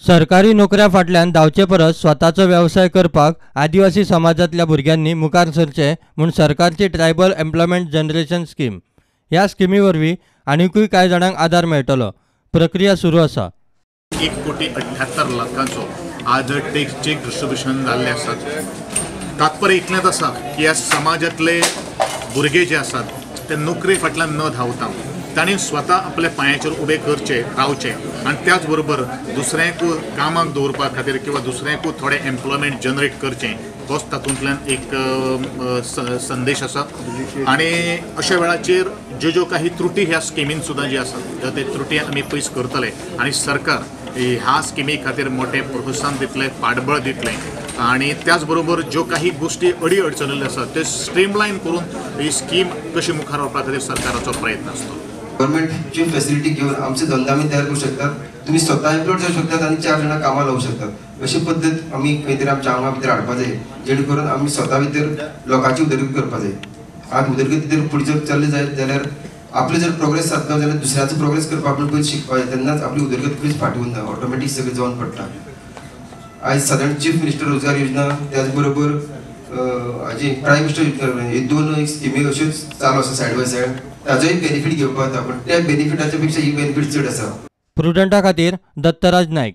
सरकारी नोकऱ्या फाटल्यान धांवचे परस स्वताचो वेवसाय करपाक आदिवासी समाजांतल्या भुरग्यांनी मुखार सरचें म्हूण सरकारची ट्रायबल एम्प्लॉयमेंट जनरेशन स्कीम. ह्या स्किमी वरवीं आनिकूय कांय जाणांक आदार मेळटलो. प्रक्रिया सुरू आसा. 1,78,00,000 आज टॅक्स चेक डिस्ट्रिब्युशन जाल्ले आसात. तात्पर्य इतलेंच आसा की ह्या समाजांतले भुरगे जे आसात ते नोकरे फाटल्यान न धांवता तांणी स्वता आपल्या पांयाचेर उबे करचे रावचे आनी त्याच बरोबर दुसऱ्यांकूय कामाक दवरपा खातीर किंवा दुसऱ्यांकूय थोडें एम्प्लॉयमेंट जनरेट करचें, होच तातूंतल्यान एक संदेश आसा. आनी अशा वेळाचेर ज्यो ज्यो काही त्रुटी ह्या स्किमीन सुद्दां जी आसात ते त्रुटी आमी पयस करतले आनी सरकार ह्या स्किमी खातीर मोठें प्रोत्साहन दितलें, पाठबळ दितलें आनी त्याच बरोबर ज्यो काही गोश्टी अडी अडचणिल्ल्यो आसात ते स्ट्रीमलायन करून ही स्कीम कशी मुखार व्हरपा खातीर सरकाराचो प्रयत्न आसता. गव्हर्नमेंटची फॅसिलिटी घेवन आमचे धंदा आमी तयार करूं शकतात. तुमी स्वता एम्प्लॉयड जावं शकतात आनी 4 जाणां कामां लावूं शकतात. अशी पद्दत आमी खंय तरी आमच्या आंगा भितर हाडपा जाय, जेणे करून आमी स्वता भितर लोकांची उदरगत करपा जाय. आज उदरगत जर फुडें जर चल्ले जायत जाल्यार आपले जर प्रोग्रेस जातलो जाल्यार दुसऱ्याचो प्रोग्रेस करपाक आपण पयलीं शिकपा जाय, तेन्नाच आपली उदरगत खंयच फाटी उरना, ऑटोमॅटीक सगळें जावन पडटा. आयज सादारण चीफ मिनिस्टर रोजगार योजना, त्याच बरोबर हाजी प्रायम मिनिस्टर योजना, हे 2 स्किमी अश्योच चालू आसा सायड बाय सायड. ताजोय बेनिफीट घेवपाक जाता, पण त्या बेनिफिटाच्या पेक्षा ही बेनिफीट चड आसा. प्रुडंटा खातीर दत्तराज नायक.